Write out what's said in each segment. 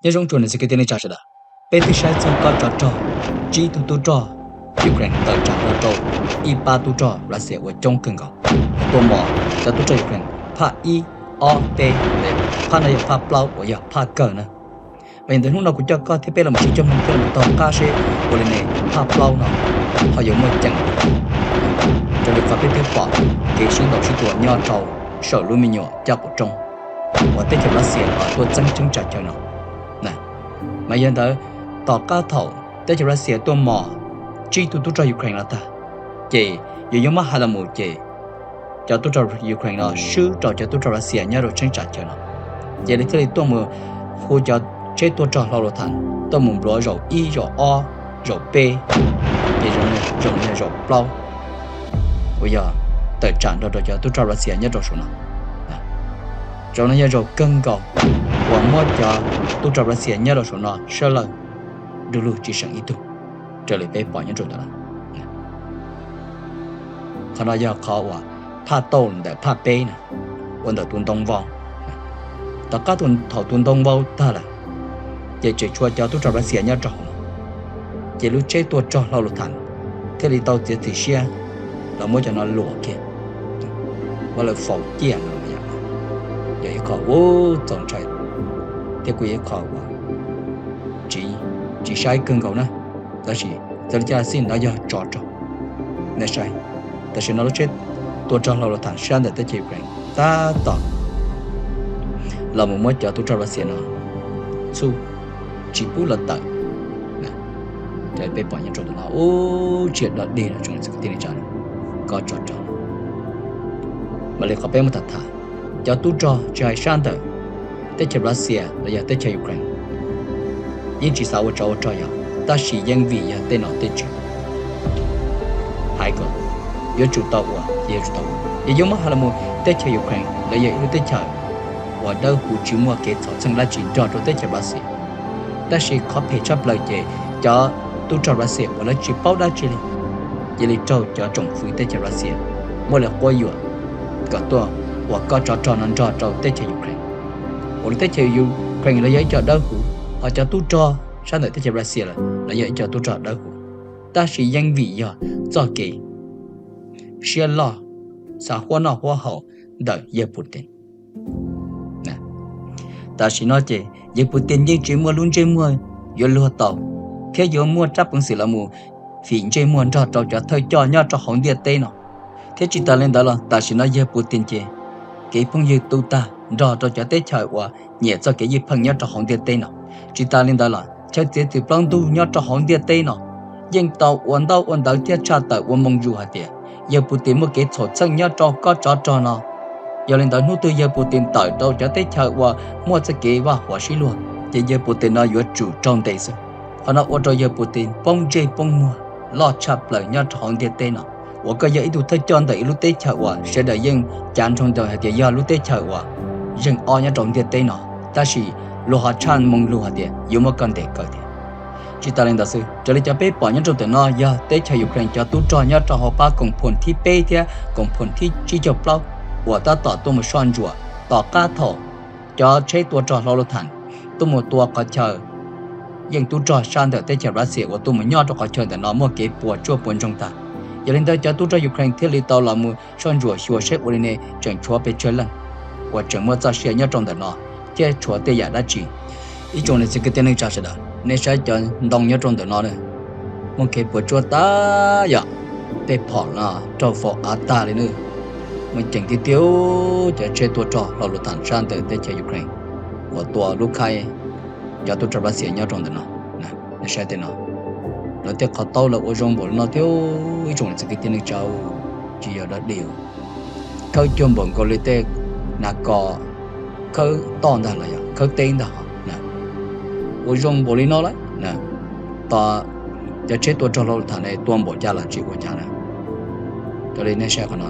Nyob zoo tsoom niam txiv kwv tij neej tsa sawv daws, peb twb saib txog kob tsov rog tsib tug tub rog Ukraine tawm tsam nrog rau ib pab tub rog Russia uas coob kawg nkaus, tuaj mos cov tub rog Ukraine phaj ib, ob, peb, phaj no yog phaj plaub uas yog phaj kawg na. Mas yog ntawd hnub no kuv coj koj thiab peb los mus sib cog mloog thiab los mus taug qab seb ua li ne phaj plaub no ho yuav muaj ceem, raws li qhov peb twb pom kev sib ntaus sib tua nyob rau saum lub me nyuam caj qaum roob uas teb chaws Russia los tuaj txeeb cheeb tsam chaw no. Mas yog ntawd, tom qab thaum teb chaws Russia tuaj mos tsib tug tub rog Ukraine no tag, ces yuav yuav muab hais los mus ces cov tub rog Ukraine no swb rau cov tub rog Russia nyob rau cheeb tsam chaw no, ces lawv thiaj li tuaj mus hu cov tsheb tuaj rog hlau lus tham tuaj mus npluav zaum ib zaum ob zaum peb, ces zaum no yog zaum plaub uas yog tawm tsam nrog rau cov tub rog Russia nyob rau saum no. Zaum no yog zaum kawg nkaus uas muab cov tub rog Russia nyob rau saum no sab lawj du lug tsis seem ib tug, raws li peb pom nyob rau ntawm no. Qhov no yog qhov uas phaj tauj ntawm phaj peb na, ua ntawm tus ntoo vau. Tom qab thaum tus ntoo vau tag lawm, ces tseem tshuav cov tub rog Russia nyob rau hauv no, ces lub tsheb tuaj rog hlau lus tham thiaj li tau txiav txim siab los muab cov no luam kiag, muab lawv faus ciaj no. Yog ib qho ua txaus ntshai thiab kuj yog ib qho uas tsis saib kawg nkaus na, tab sis txawm li cas xij no yog tsov rog. Nej saib, tam sim no lub tsheb tuaj rog hlau lus tham sab ntawm teb chaws Ukraine tab tom los mus muab cov tub rog Russia no txhub tsis pub lawv tawm. Peb pom nyob rau ntawm no ub tsis yog dog dig no tsoom niam txiv kwv tij neej tsa, kob tsov rog. Mam li qhov peb muab tham tham, cov tub rog tsis hais sab ntawm teb chaws Russia los yog teb chaws Ukraine yeej tsis xav ua tsov ua rog yog, tab sis yeej vim yog tej nom tej tswv hais kom yuav tsum tau ua ces yuav tsum tau ua. Yog yuav muab hais los mus teb chaws Ukraine lawv yog ib lub teb chaws uas dawb huv tsis muaj kev txhaum txheej dab tsi nrog rau teb chaws Russia, tab sis qhov phem tshaj plaws ces cov tub rog Russia uas lawv tsis paub dab tsi li cia li raug cov tsoom fwv teb chaws Russia muab lawv quab yuam kom tuaj ua kob tsov rog no nrog rau teb chaws Ukraine, uas lub teb chaws Ukraine lawv yog ib co dawb huv, ho cov tub rog sab ntawm teb chaws Russia lawm los yog ib co tub rog dawb huv, tab sis yeej vim yog txoj kev siab loj, xav huab noj huab haus ntawm yawg Putin. Tam sim no ces yawg Putin yeej tsis muaj lub ntsej muag yuav luag tau, thiab yuav muaj rab peev xwm los mus fim ntsej muag nrog rau cov thawj coj nyob rau hauv ntiaj teb no. Thiab tsis tas li ntawd los tam sim no yawg Putin ces kev phooj ywg tu tag nrog rau cov teb chaws uas nyiam txoj kev ywj pheej nyob rau hauv ntiaj teb no. Tsis tas li ntawd los chaw txiav txim plaub ntug nyob rau hauv ntiaj teb no yeej tau ua ntaub ua ntawv thiab tshaj tawm ua moo zus hais tias yawg Putin muaj kev txhaum txheej nyob rau kob tsov rog no. Yog li ntawd hnub twg yawg Putin tawm rau cov teb chaws uas muaj txoj kev vaj huam sib luag ces yawg Putin no yuav tsum raug ntes xwb. Qhov no ua rau yawg Putin poob ntsej poob muag loj tshaj plaws nyob rau hauv ntiaj teb no, uas koj yog ib tug thawj coj ntawm ib lub teb chaws uas sawv daws yeej cav nroo ntawm hais tias yog lub teb chaws uas zeej ob nyob rau ntiaj teb no, tab sis luag ho tshaj moo lug hais tias yuav muab koj ntes kaw thiab. Tsis tas li ntawd xwb, raws li cov peb pom nyob rau ntawm no yog teb chaws Ukraine cov tub rog nyob rau hauv pab koom phoom thib peb thiab koom phoom thib tsib caug plaub uas tab tom tuaj mus soj ntsuam tom qab thaum cov tsheb tua rog hlau lus tham tuaj mus tua qhov chaw yeej tub rog sab ntawm teb chaws Russia uas tuaj mus nyob rau qhov chaw ntawm no muaj kev puas tsuaj puas ntsoog tag. Yog li ntawd cov tub rog Ukraine thiaj li tau los mus soj ntsuam xyuas seb ua li ne tseem tshuav pes tsawg leej uas tseem muaj txoj sia nyob rau ntawm no thiab tshuav tej yam dab tsi. Ib tsoom niam txiv kwv tij neej tsa sawv daws, nej saib cov ntoo nyob rau ntawm no na, muaj kev puas tsuaj tag yom, tej phom no raug faus av tag li na. Muaj ceem tiag tiag cov tsheb tua rog hlau lus tham sab ntawm teb chaws Ukraine uas tua lub khaib cov tub rog Russia nyob rau ntawm no. Nej saib tej no, lawv tej qhov taub lawv ua zoo npaum li no thiab ib tsoom niam txiv kwv tij neej tsa, tsis yog dog dig, khawb cuag npaum nkaus li tej nas kos khawb toj ntag los yog khawb teb ntag. Ua zoo npaum li no lawm, tos cov tsheb tua rog hlau lus tham ne tua npaum cas los tsis ua cas na. Raws li nej saib qhov no,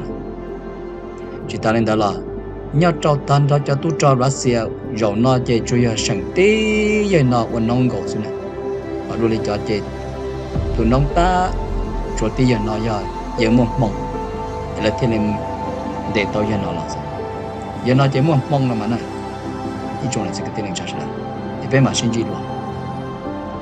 tsis tas li ntawd los nyob rau tag nrho cov tub rog Russia zaum no ces tsuas yog seem tib yawg no ua noob nkaus xwb na. Ho dua li cov ces tus noob tab tshuav tib yawg no yog yawg muaj hmoo, lawv thiaj li ntes tau yawg no los xwb. Yawg no ces muaj hmoo los mas na, ib tsoom niam txiv kwv tij neej tsa sawv daws. Peb mam sib ntsib dua.